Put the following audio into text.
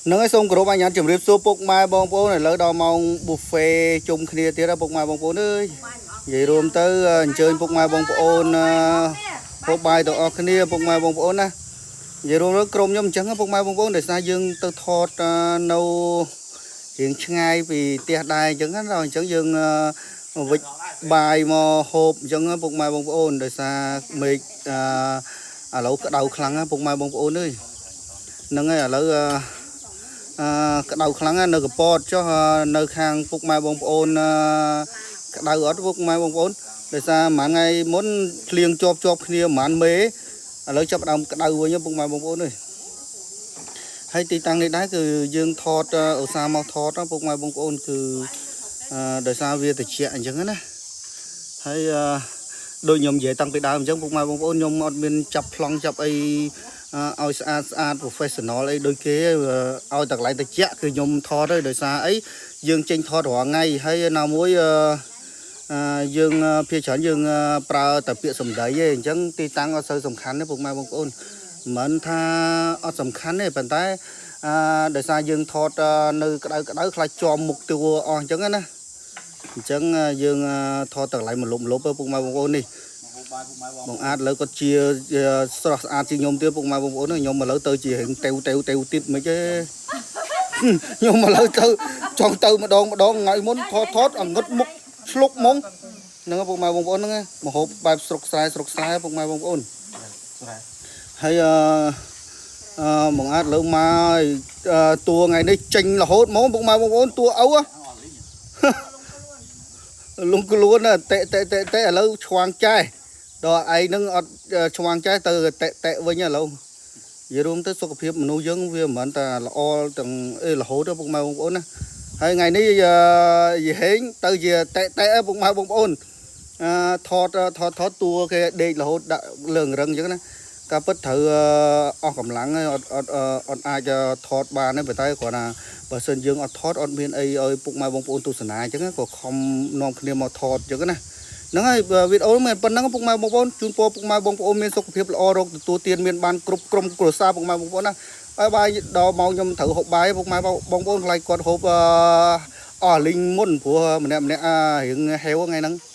ហ្នឹងហើយសូមគោរពអញ្ញាតជម្រាបសួរពុកម៉ែបងប្អូនឥឡូវដល់ម៉ោង buffet ជុំគ្នាទៀតហើយពុកម៉ែបងប្អូនអើយនិយាយរួមទៅអញ្ជើញពុកម៉ែបងប្អូនហូបបាយទាំងអស់គ្នាពុកម៉ែបងប្អូនណានិយាយរួមទៅក្រុមខ្ញុំអញ្ចឹងពុកម៉ែបងប្អូនដោយសារយើងទៅថតនៅរៀងឆ្ងាយពីផ្ទះដែរអញ្ចឹងណាដល់អញ្ចឹងយើងវិចបាយមកហូបអញ្ចឹងពុកម៉ែបងប្អូនដោយសារមេឃឥឡូវក្តៅខ្លាំងណាពុកម៉ែបងប្អូនអើយហ្នឹងហើយឥឡូវ អឺក្តៅខ្លាំងណាស់នៅកពតចុះនៅខាងពុកម៉ែបងប្អូនអឺក្តៅអត់ពុកម៉ែបងប្អូនដោយសារមួយថ្ងៃមុនភ្លៀងជាប់ជាប់គ្នាប្រហែលមេឥឡូវចាប់ផ្ដើមក្តៅវិញពុកម៉ែបងប្អូនអើយហើយទីតាំងនេះដែរគឺយើងថតឧស្សាហ៍មកថតពុកម៉ែបងប្អូនគឺអឺដោយសារវាត្រជាក់អញ្ចឹងណាហើយអឺដូចខ្ញុំនិយាយតាំងពីដើមអញ្ចឹងពុកម៉ែបងប្អូនខ្ញុំអត់មានចាប់ប្លង់ចាប់អីឲ្យស្អាតស្អាត professional អីដូចគេឲ្យតែកន្លែងត្រជាក់គឺខ្ញុំថតហើយដោយសារអីយើងចេញថតរាល់ថ្ងៃហើយណាមួយអឺយើងភាគច្រើនយើងប្រើតែពាក្យសម្ដីឯងអញ្ចឹងទីតាំងអត់សូវសំខាន់ទេពុកម៉ែបងប្អូនមិនថាអត់សំខាន់ទេប៉ុន្តែអឺដោយសារយើងថតនៅក្តៅក្តៅខ្លាចជាប់មុខតួអស់អញ្ចឹងណាអញ្ចឹងយើងថតតែកន្លែងមលុបមលុបពុកម៉ែបងប្អូននេះ បងអាចលើគាត់ជាស្រស់ស្អាតជាងខ្ញុំទៀតពុកម៉ែបងប្អូនខ្ញុំមកលើទៅជារៀងតេវតេវតេវទៀតមិនទេខ្ញុំមកលើទៅចង់ទៅម្ដងម្ដងថ្ងៃមុនថតថតអងឹតមុខឆ្លុកហ្មងហ្នឹងពុកម៉ែបងប្អូនហ្នឹងមហូបបែបស្រុកស្រែស្រុកស្រែពុកម៉ែបងប្អូនហើយអឺអឺបងអាចលើមកតួថ្ងៃនេះចេញរហូតហ្មងពុកម៉ែបងប្អូនតួឪលងខ្លួនតេតេតេតេឥឡូវឆ្វាងចែដល់ឯងនឹងអត់ឆ្វាងចេះទៅតេតេវិញឥឡូវនិយាយរួមទៅសុខភាពមនុស្សយើងវាមិនមែនតែល្អទាំងអីរហូតទេពុកម៉ែបងប្អូនណាហើយថ្ងៃនេះយីហេងទៅជាតេតេពុកម៉ែបងប្អូនអឺថតថតថតតួគេដេករហូតដាក់លើរឹងអញ្ចឹងណាការពិតត្រូវអស់កម្លាំងហើយអត់អត់អត់អាចថតបានទេប៉ុន្តែគ្រាន់ថាបើសិនយើងអត់ថតអត់មានអីឲ្យពុកម៉ែបងប្អូនទស្សនាអញ្ចឹងក៏ខំនាំគ្នាមកថតអញ្ចឹងណាហ្នឹងហើយវីដេអូមានប៉ុណ្ណឹងពុកម៉ែបងប្អូនជូនពរពុកម៉ែបងប្អូនមានសុខភាពល្អរកទទួលទានមានបានគ្រប់ក្រុមគ្រួសារពុកម៉ែបងប្អូនណាបាយបាយដល់ម៉ោងខ្ញុំត្រូវហូបបាយពុកម៉ែបងប្អូនខ្លាចគាត់ហូបអស់លីងមុនព្រោះម្នាក់ម្នាក់រៀងហេវថ្ងៃហ្នឹង។